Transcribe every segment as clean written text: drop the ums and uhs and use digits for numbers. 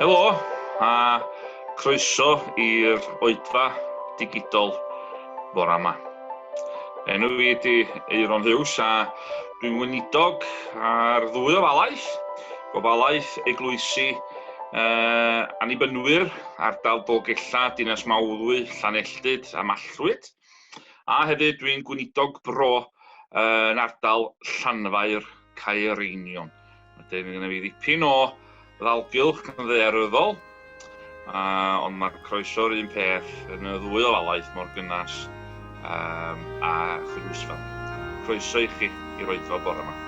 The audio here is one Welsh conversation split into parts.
Helo a croeso i'r oedfa digidol bora yma. Enw fi ydy Euron Hughes a dwi'n weinidog ar ddwy ofalaeth, gofalaeth eglwysi uh, Annibynwyr, ardal Dolgellau, Dinas Mawddwy, Llanelltyd a Mallwyd, a hefyd dwi'n gweinidog bro uh, yn ardal Llanfair Caereinion. Wedyn, mae gennym fi ddipyn o ddalgylch yn ddaearyddol, uh, ond mae'r croeso'r un peth yn y ddwy ofalaeth mor gynnas um, a chynhwysfawr. Croeso i chi i'r oedfa bore yma.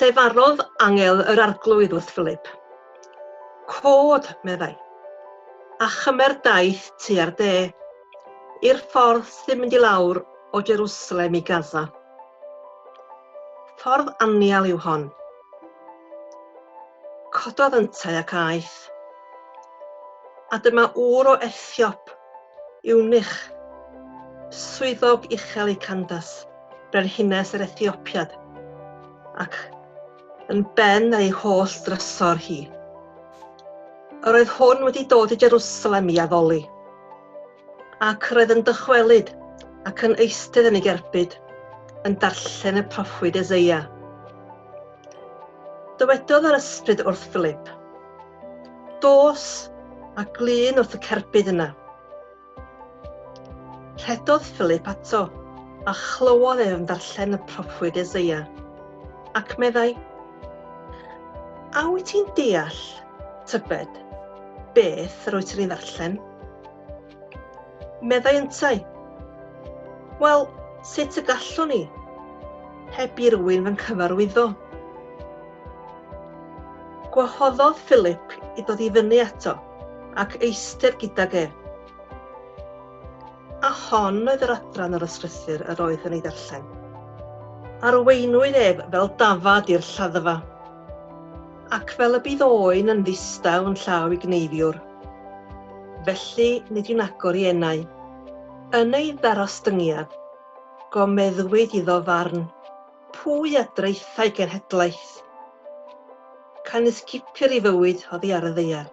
Llefarodd angel yr Arglwydd wrth Philip. Cod, meddai, a chymer daith tua'r de, i'r ffordd sy'n mynd i lawr o Jerusalem i Gaza. Ffordd anial yw hon. Cododd yntau ac aeth. A dyma ŵr o Ethiop, eunuch, swyddog uchel i Candas, brenhines yr Ethiopiad, ac yn ben ar ei holl drysor hi. Yr oedd hwn wedi dod i Jerusalem i addoli, ac yr oedd yn dychwelyd ac yn eistedd yn ei gerbyd, yn darllen y proffwyd Eseia. Dywedodd yr ysbryd wrth Philip, Dos a glyn wrth y cerbyd yna. Rhedodd Philip ato, a chlywodd ef yn darllen y proffwyd Eseia, ac meddai, A wyt ti'n deall, tybed, beth yr wyt ti'n ei ddarllen? Meddai yntau, Wel, sut y gallwn i, heb i rywun fy nghyfarwyddo? Gwahoddodd Philip i ddod i fyny ato, ac eistedd gydag ef. A hon oedd yr adran o'r ysgrythur yr oedd yn ei ddarllen. Arweinwyd ef fel dafad i'r lladdfa, ac fel y bydd oen yn ddistaw yn llaw i gneifiwr. Felly nid yw'n agor ei enau. Yn ei ddarostyngiad, gomeddwyd iddo farn pwy a draethai genhedlaeth. Canys cipir ei fywyd oddi ar y ddaear.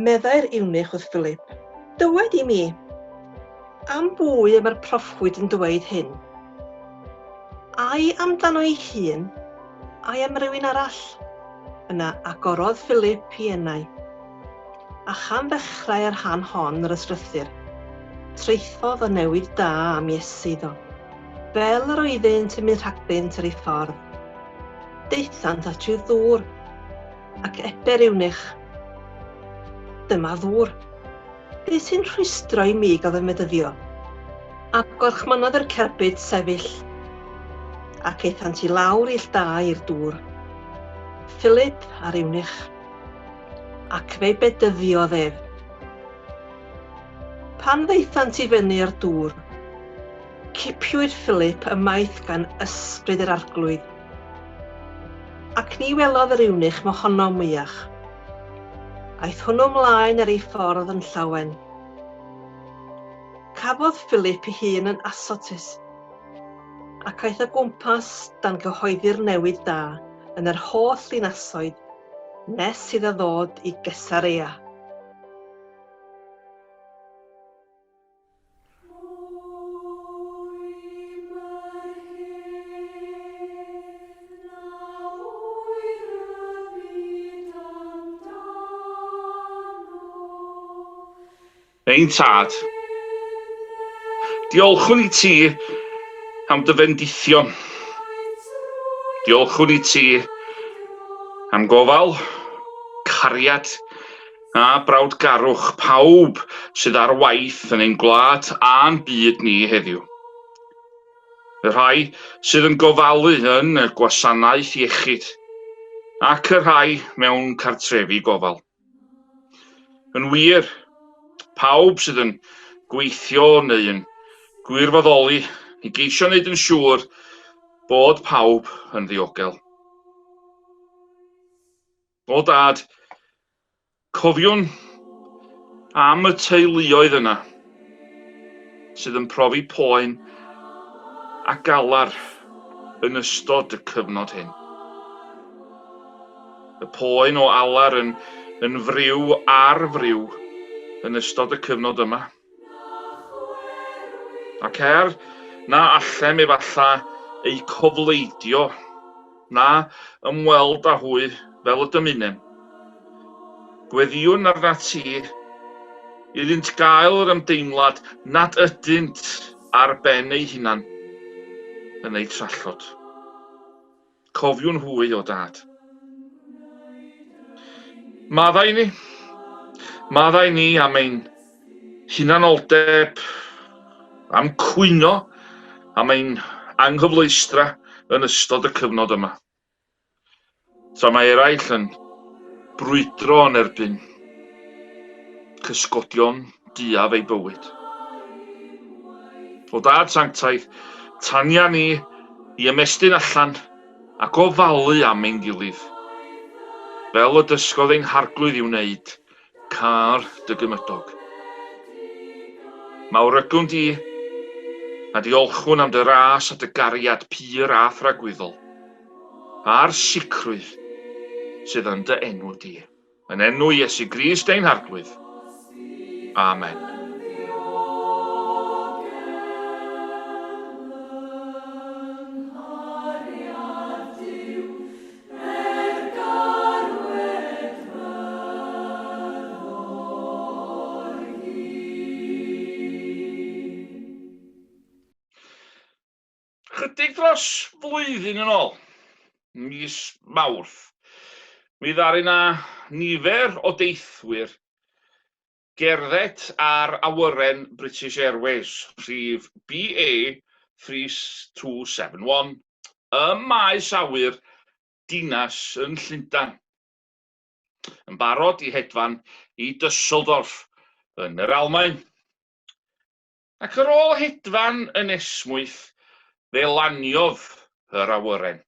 Meddai'r eunuch wrth Philip, Dywed i mi, am bwy y mae'r proffwyd yn dweud hyn? Ai amdano ei hun, ai am rywun arall? Yna agorodd Philip ei enau. A chan ddechrau ar rhan hon yr ysgrythur, traethodd y newydd da am Iesu iddo, fel yr oeddynt yn mynd rhagddynt ar ei ffordd. Daethant at rhyw ddŵr, ac ebe'r eunuch, Dyma ddŵr. Beth sy'n rhwystro i mi gael fy medyddio? A gorchmynnodd yr cerbyd sefyll, ac aethant i lawr ill dau i'r dŵr, Philip a'r eunuch. Ac fe'i bedyddiodd ef. Pan ddaethant i fyny â'r dŵr, cipiwyd Philip ymaith gan ysbryd yr Arglwydd, ac ni welodd yr eunuch mohono mwyach. Aeth hwnnw mlaen ar ei ffordd yn llawen. Cafodd Philip ei hun yn Asotus, ac aeth o gwmpas dan gyhoeddi'r newydd da yn yr holl ddinasoedd nes iddo ddod i Gesarea. Ein Tad, diolchwn i ti am dy fendithion. Diolchwn i ti am gofal, cariad a brawdgarwch pawb sydd ar waith yn ein gwlad a'n byd ni heddiw. Y rhai sydd yn gofalu yn y gwasanaeth iechyd ac y rhai mewn cartrefi gofal. Yn wir, pawb sydd yn gweithio neu yn gwirfoddoli i geisio wneud yn siŵr bod pawb yn ddiogel. O dad, cofiwn am y teuluoedd yna sydd yn profi poen a galar yn ystod y cyfnod hyn. Y poen o alar yn, yn friw ar friw yn ystod y cyfnod yma. Ac er na allem efallai eu cofleidio na ymweld â hwy fel y dymunem, gweddïwn arnat ti iddynt gael yr ymdeimlad nad ydynt ar ben eu hunan yn eu trallod. Cofiwn hwy, o Dad. Maddau ni. Maddau ni am ein hunanoldeb, am cwyno, am ein anghyfleustra yn ystod y cyfnod yma. Tra mae eraill yn brwydro yn erbyn cysgodion duaf eu bywyd. O Dad Sanctaidd, tania ni i ymestyn allan a gofalu am ein gilydd, fel y dysgodd ein Harglwydd i'w wneud, câr dy gymydog. Mawrygwn di, a diolchwn am dy ras a dy gariad pur a thragwyddol, a'r sicrwydd sydd yn dy enw di. Yn enw Iesu Grist ein Harglwydd. Amen. Chydig dros flwyddyn yn ôl, mis Mawrth, mi ddaru 'na nifer o deithwyr gerdded ar awyren British Airways rhif BA 3271 ym maes awyr Dinas yn Llundain, yn barod i hedfan i Düsseldorf yn yr Almaen. Ac ar ôl hedfan yn esmwyth, fe laniodd yr awyren.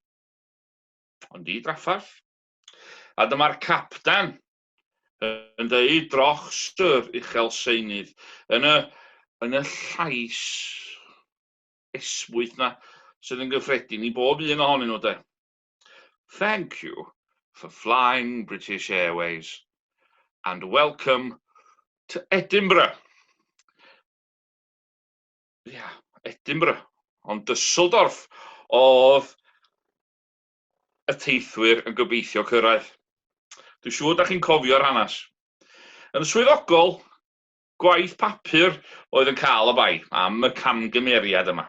Ond i drafferth. A dyma'r capten yn dweud dros yr uchel seinydd yn y yn y llais esmwyth 'na sydd yn gyffredin i bob un ohonyn nhw de. Thank you for flying British Airways and welcome to Edinburgh. Ia, Edinburgh. Ond Düsseldorf oedd y teithwyr yn gobeithio cyrraedd. Dwi'n siŵr da chi'n cofio'r hanes. Yn swyddogol, gwaith papur oedd yn cael y bai am y camgymeriad yma.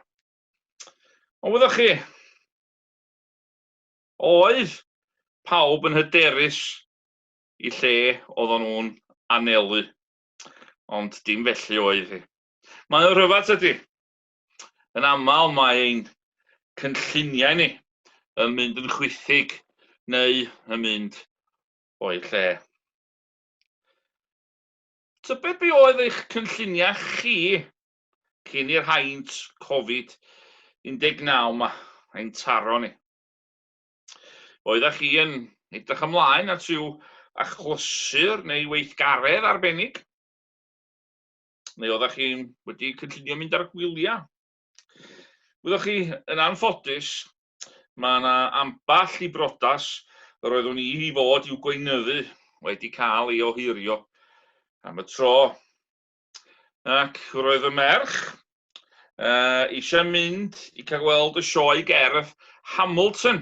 Ond wyddoch chi, oedd pawb yn hyderus i lle oedden nhw'n anelu, ond dim felly oedd hi. Mae o'n rhyfedd tydi? Yn aml mae ein cynlluniau ni yn mynd yn chwithig neu yn mynd o'i lle. Tybed be oedd eich cynlluniau chi cyn i'r haint Covid-19 ma ein taro ni? Oeddech chi yn edrych ymlaen at ryw achlysur neu weithgaredd arbennig? Neu oeddech chi wedi cynllunio mynd ar gwyliau? Wyddoch chi, yn anffodus, mae yna ambell i brodas yr oeddwn i i fod i'w gweinyddu wedi cael ei ohirio am y tro. Ac roedd y merch uh, eisiau mynd i cael gweld y sioe gerdd Hamilton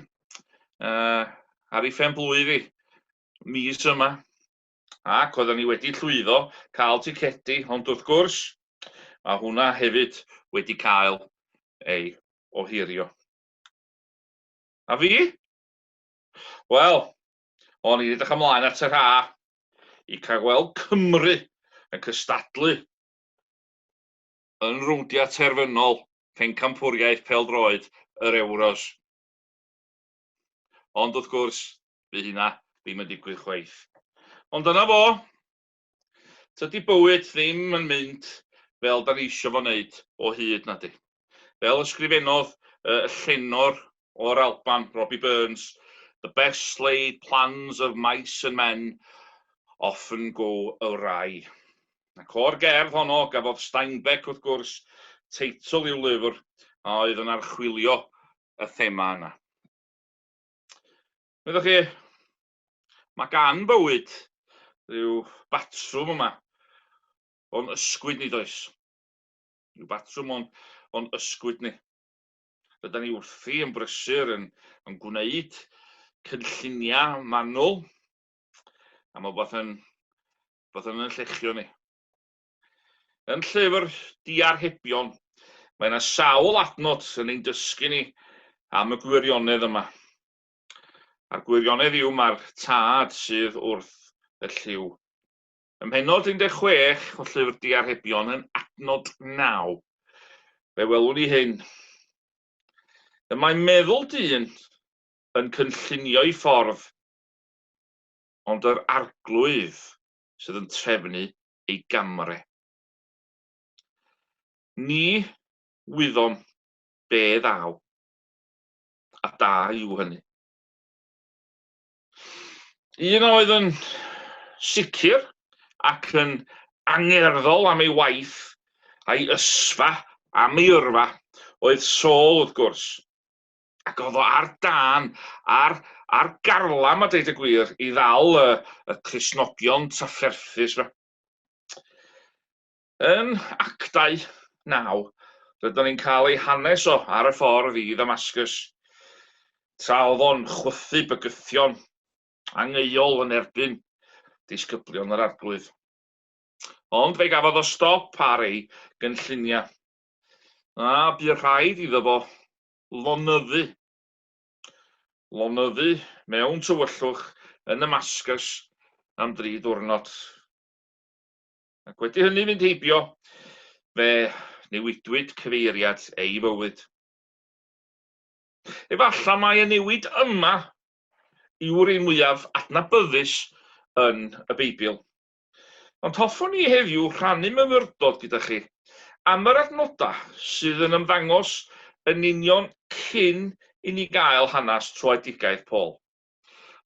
uh, ar ei phen blwydd i mis yma. Ac oedden ni wedi llwyddo cael ticedi, ond wrth gwrs, mae hwnna hefyd wedi cael ei ohirio. A fi? Wel, o'n i'n edrych ymlaen at yr ha i cael gweld Cymru yn cystadlu yn rowndiau terfynol pencampwriaeth pêl-droed yr Euros. Ond wrth gwrs, Fydd hynna ddim yn digwydd chwaith. Ond dyna fo. Tydi bywyd ddim yn mynd fel da ni eisiau fo wneud o hyd, na di. Fel ysgrifennodd y llenor o'r Alban, Robbie Burns, The best laid plans of mice and men often go awry. Ac o'r gerdd honno gafodd Steinbeck, wrth gwrs, teitl i'w lyfr a oedd yn archwilio y thema yna. Wyddoch chi, mae gan bywyd rhyw batrwm yma o'n ysgwyd ni, does? Rhyw batrwm o'n, o'n ysgwyd ni. Rydyn ni wrthi yn brysur yn, yn gwneud cynlluniau manwl, a mae rhywbeth yn, rhywbeth yn yn llechio ni. Yn llyfr Diarhebion, mae yna sawl adnod yn ein dysgu ni am y gwirionedd yma. A'r gwirionedd yw mae'r tad sydd wrth y lliw. Ym mhennod 16 o llyfr Diarhebion yn adnod 9, fe welwn ni hyn. Y mae meddwl dyn yn cynllunio'i ffordd, ond yr arglwydd sydd yn trefnu ei gamre. Ni wyddom be ddaw, a da yw hynny. Un oedd yn sicr ac yn angerddol am ei waith a'i ysfa am ei yrfa oedd Saul, wrth gwrs. Ac oedd o ar dân, ar, ar garlam a deud y gwir, i ddal y, y Cristnogion trafferthus yma. Yn Actau 9, rydyn ni'n cael ei hanes o ar y ffordd i Ddamascus, tra oedd o'n chwythu bygythion angeuol yn erbyn disgyblion yr arglwydd. Ond fe gafodd o stop ar ei gynlluniau. A bu rhaid iddo fo lonyddu. Lonyddu mewn tywyllwch yn Namascus am dri diwrnod. Ac wedi hynny fynd heibio, fe newidwyd cyfeiriad ei fywyd. Efallai mai y newid yma yw'r un mwyaf adnabyddus yn y Beibl. Ond hoffwn i heddiw rhannu myfyrdod gyda chi am yr adnodau sydd yn ymddangos yn union cyn i ni gael hanes troedigaeth Paul,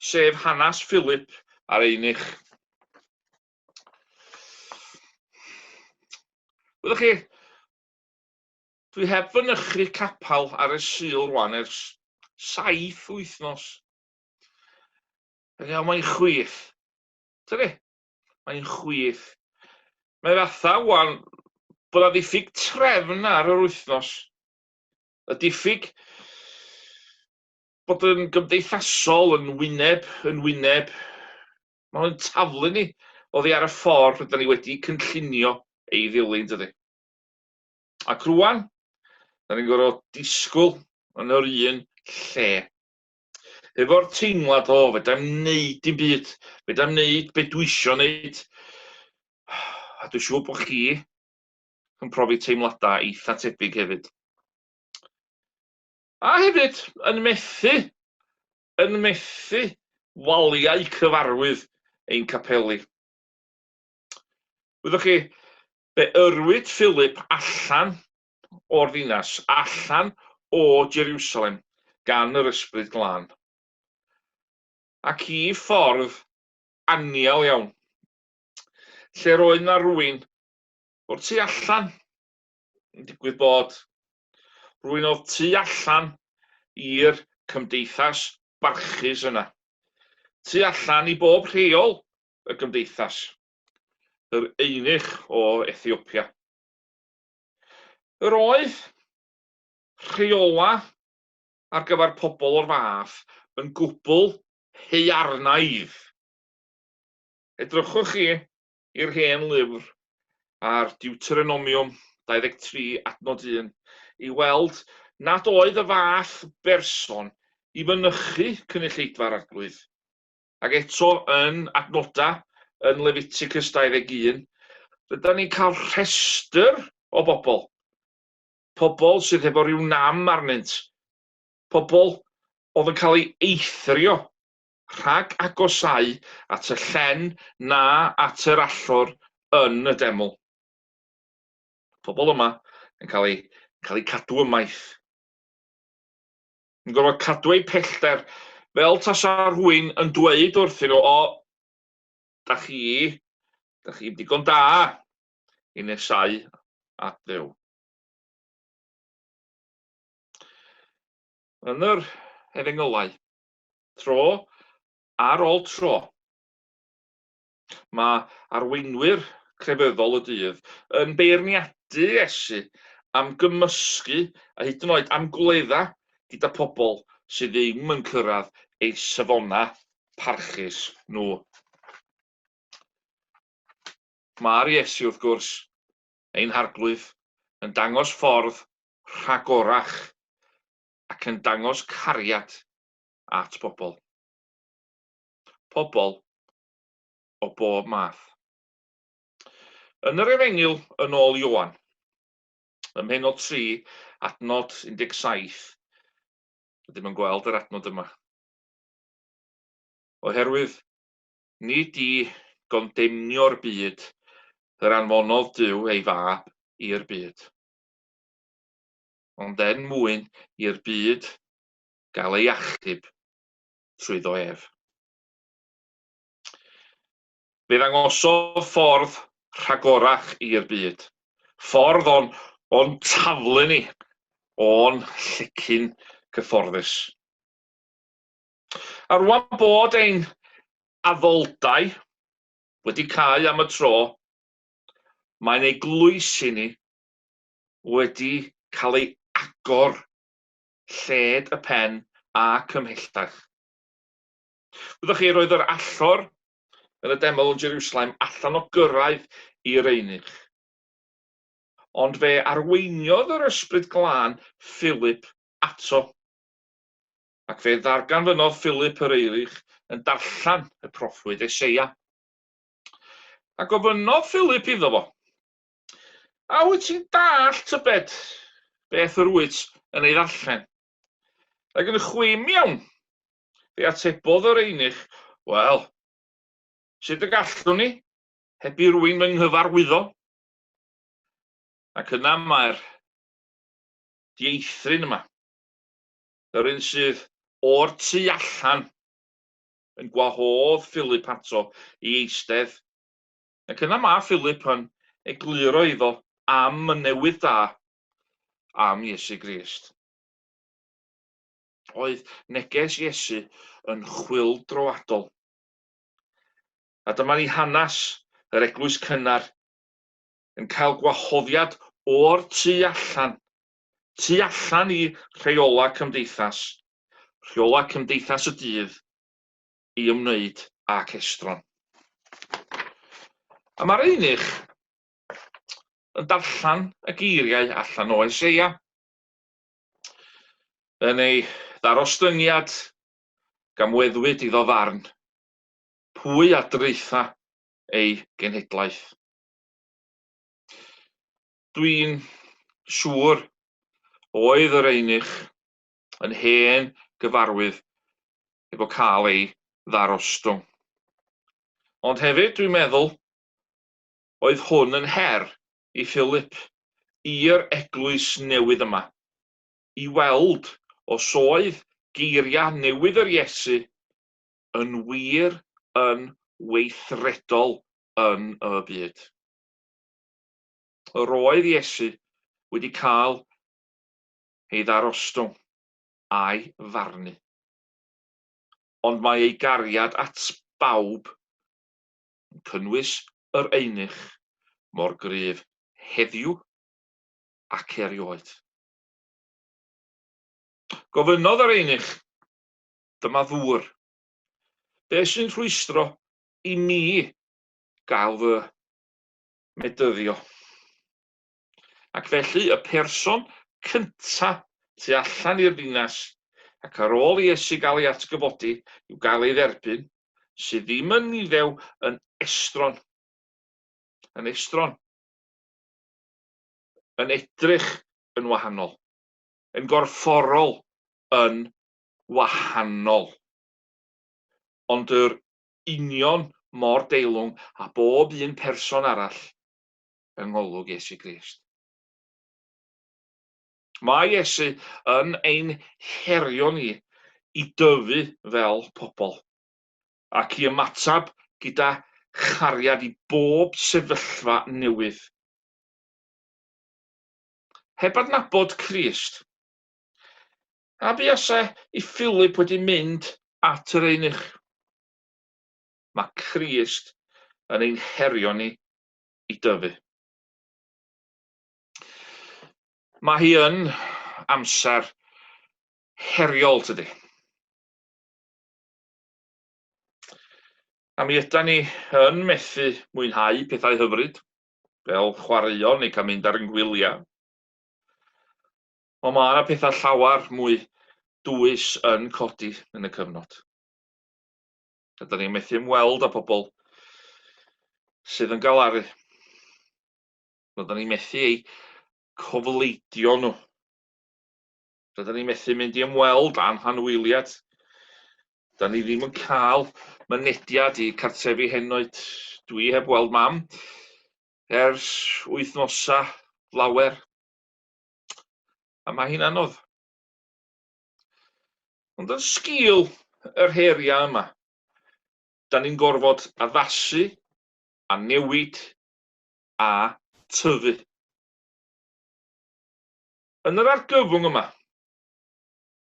sef hanes Philip a'r eunuch. Wyddoch chi, dwi heb fynychu capel ar y Sul rwan ers saith wythnos. Ac iawn, mae'n chwith. Tydi? Mae'n chwith. Mae fatha wan bod 'na ddiffyg trefn ar yr wythnos. Y diffyg bod yn gymdeithasol, yn wyneb yn wyneb. Mae'n taflu ni oddi ar y ffordd rydyn ni wedi cynllunio ei ddilyn, dydy. Ac rwan, da ni'n gorfod disgwyl yn yr un lle. Efo'r teimlad o, fedra i'm wneud dim byd, fedra i'm wneud be dwi isio wneud. A dwi'n siŵr bod chi yn profi teimladau eitha tebyg hefyd. A hefyd, yn methu, yn methu waliau cyfarwydd ein capeli. Wyddoch chi, fe yrwyd Philip allan o'r ddinas, allan o Jerusalem, gan yr Ysbryd Glân. Ac i ffordd anial iawn, lle roedd na rwy'n o'r tu allan, yn digwydd bod, rwy'n oedd tu allan i'r cymdeithas barchus yna, tu allan i bob rheol y gymdeithas, yr eunuch o Ethiopia. Yr oedd rheolau ar gyfer pobl o'r fath yn gwbl haearnaidd. Edrychwch chi i'r hen lyfr ar Deuteronomium 23 adnod 1 i weld nad oedd y fath berson i fynychu cynulleidfa'r Arglwydd. Ac eto yn adnodau yn Leviticus 21, rydyn ni'n cael rhestr o bobl. Pobl sydd hefo rhyw nam arnynt. Pobl oedd yn cael ei eithrio rhag agosáu at y llen na at yr allor yn y deml. Pobl yma yn cael eu, cael eu cadw ymaith. Yn gorfod cadw eu pellter fel tasa rhywun yn dweud wrthyn nhw, o, da chi, da chi'n digon da i nesau at Dduw. Yn yr efengylau, tro ar ôl tro, mae arweinwyr crefyddol y dydd yn beirniadu Iesu am gymysgu a hyd yn oed am gwledda gyda pobl sydd ddim yn cyrraedd eu safonau parchus nhw. Mae'r Iesu, wrth gwrs, ein Harglwydd, yn dangos ffordd rhagorach ac yn dangos cariad at bobl. Pobl o bob math. Yn yr Efengyl yn ôl Ioan, ym mhennod 3, adnod 17, rydym yn gweld yr adnod yma. Oherwydd nid i gondemnio'r byd yr anfonodd Duw ei fab i'r byd, ond er mwyn i'r byd gael ei achub trwyddo ef. Fe ddangosodd ffordd rhagorach i'r byd, ffordd o'n, o'n taflu ni, o'n llecyn cyfforddus. A rwan bod ein addoldai wedi cau am y tro, mae'n eglwysi ni wedi cael ei agor lled y pen ac ymhellach. Wyddoch chi, roedd yr allor yn y deml yn Jerusalem allan o gyrraedd i'r eunuch. Ond fe arweiniodd yr Ysbryd Glân Philip ato. Ac fe ddarganfynodd Philip yr eunuch yn darllen y proffwyd Eseia. A gofynnodd Philip iddo fo, A wyt ti'n dallt tybed beth yr wyt yn ei ddarllen? Ac yn chwim iawn, fe atebodd yr eunuch, Wel, sut y gallwn ni, heb i rywun fy nghyfarwyddo? Ac yna mae'r dieithryn yma, yr un sydd o'r tu allan, yn gwahodd Philip ato i eistedd. Ac yna mae Philip yn egluro iddo am y newydd da am Iesu Grist. Oedd neges Iesu yn chwyldroadol. A dyma ni hanes yr eglwys cynnar yn cael gwahoddiad o'r tu allan, tu allan i rheola cymdeithas, rheola cymdeithas y dydd, i ymwneud â estron. A mae'r eunuch yn darllen y geiriau allan o Eseia. Yn ei ddarostyngiad, gamweddwyd iddo farn. Pwy a draetha ei genhedlaeth? Dwi'n siŵr oedd yr eunuch yn hen gyfarwydd efo cael ei ddarostwng. Ond hefyd, dwi'n meddwl, oedd hwn yn her i Philip, i'r eglwys newydd yma, i weld os oedd geiriau newydd yr Iesu yn wir yn weithredol yn y byd. Yr oedd Iesu wedi cael ei ddarostwng a'i farnu. Ond mae ei gariad at bawb, yn cynnwys yr eunuch, mor gryf heddiw ac erioed. Gofynnodd yr eunuch, dyma ddŵr. Be sy'n rhwystro i mi gael fy medyddio? Ac felly y person cynta tu allan i'r ddinas, ac ar ôl i Iesu gael ei atgyfodi i'w gael ei dderbyn, sydd ddim yn Iddew yn estron, yn estron, yn edrych yn wahanol, yn gorfforol yn wahanol. Ond yr union mor deilwng â bob un person arall yng ngolwg Iesu Grist. Mae Iesu yn ein herio ni i dyfu fel pobl ac i ymateb gyda chariad i bob sefyllfa newydd. Heb adnabod Crist, a buasai i Philip wedi mynd at yr eunuch. Mae Crist yn ein herio ni i dyfu. Mae hi yn amser heriol, tydi? A mi ydan ni yn methu mwynhau pethau hyfryd, fel chwaraeon neu cael mynd ar ein gwyliau. Ond mae yna pethau llawer mwy dwys yn codi yn y cyfnod. Rydyn ni'n methu ymweld â pobl sydd yn galaru. Rydyn ni'n methu eu cofleidio nhw. Rydyn ni'n methu mynd i ymweld â'n hanwyliad. Da ni ddim yn cael mynediad i cartrefi henoed. Dwi heb weld mam ers wythnosau lawer. A mae hi'n anodd. Ond yn sgil yr heriau yma, da ni'n gorfod addasu a newid a tyfu. Yn yr argyfwng yma,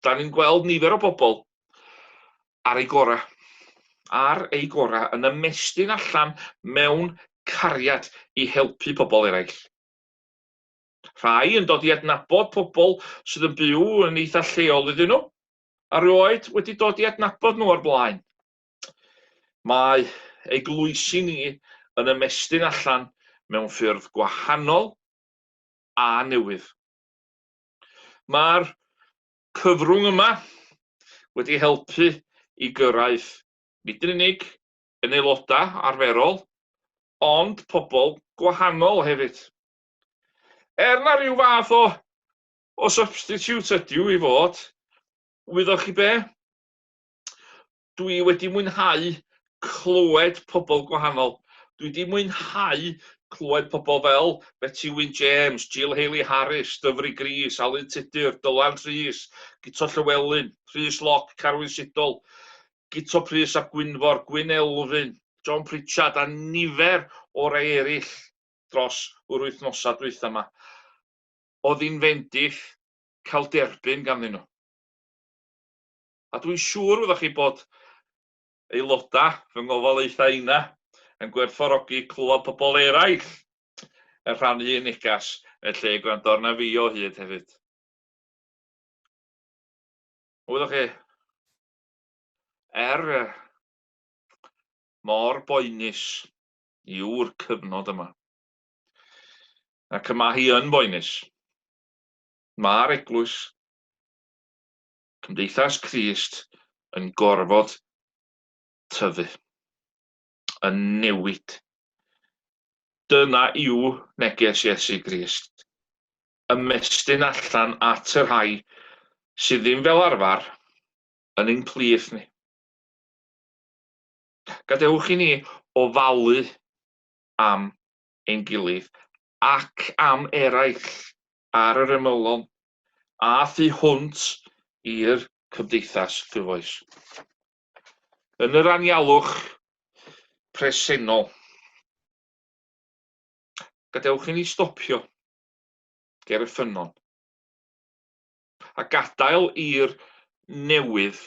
da ni'n gweld nifer o bobl ar eu gorau, ar eu gorau yn ymestyn allan mewn cariad i helpu pobl eraill. Rhai yn dod i adnabod pobl sydd yn byw yn eitha lleol iddyn nhw, a rioed wedi dod i adnabod nhw o'r blaen. Mae eglwysi ni yn ymestyn allan mewn ffyrdd gwahanol a newydd. Mae'r cyfrwng yma wedi helpu i gyrraedd nid yn unig yn aelodau arferol, ond pobl gwahanol hefyd. Er na rhyw fath o o substitute ydyw i fod, wyddoch chi be? Dwi wedi mwynhau clywed pobl gwahanol. Dwi wedi mwynhau clywed pobl fel Beti Wyn James, Jill Hayley Harris, Dyfrig Rees, Alun Tudur, Dylan Rhys, Guto Llywelyn, Rhys Locke, Carwyn Sidol, Guto Prys ap Gwynfor, Gwyn Elfyn, John Pritchard a nifer o rai eraill. dros yr wythnosau dwytha yma. Oedd hi'n fendith cael derbyn ganddyn nhw. A dwi'n siŵr wyddoch chi bod aelodau fy ngofalaethau inna yn gwerthfawrogi clywed pobl eraill yn rhannu eu negas yn lle gwrando arna fi o hyd hefyd. Wyddoch chi, er mor boenus yw'r cyfnod yma, ac y mae hi yn boenus, mae'r eglwys, Cymdeithas Crist, yn gorfod tyfu, yn newid. Dyna yw neges Iesu Grist. Ymestyn allan at y rhai sydd ddim fel arfer yn ein plith ni. Gadewch i ni ofalu am ein gilydd ac am eraill ar yr ymylon a thu hwnt i'r cymdeithas gyfoes. Yn yr anialwch presennol, gadewch i ni stopio ger y ffynnon a gadael i'r newydd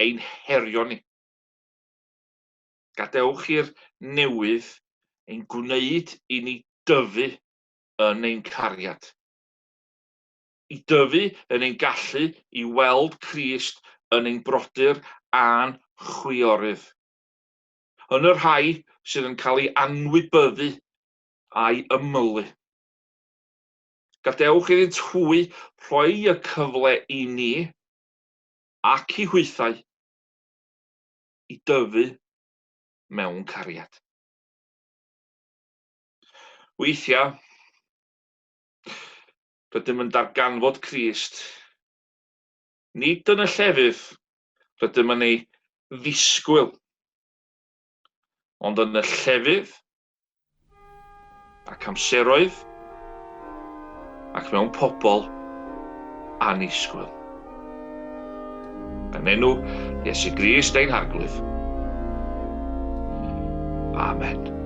ein herio ni. Gadewch i'r newydd ein gwneud i ni dyfu yn ein cariad. I dyfu yn ein gallu i weld Crist yn ein brodyr a'n chwiorydd. Yn y rhai sydd yn cael ei anwybyddu a'i ymylu. Gadewch iddynt hwy rhoi y cyfle i ni ac i hwythau i dyfu mewn cariad. Weithiau, rydym yn darganfod Crist, nid yn y llefydd rydym yn ei ddisgwyl, ond yn y llefydd ac amseroedd ac mewn pobl annisgwyl. Yn enw Iesu Grist ein Harglwydd. Amen.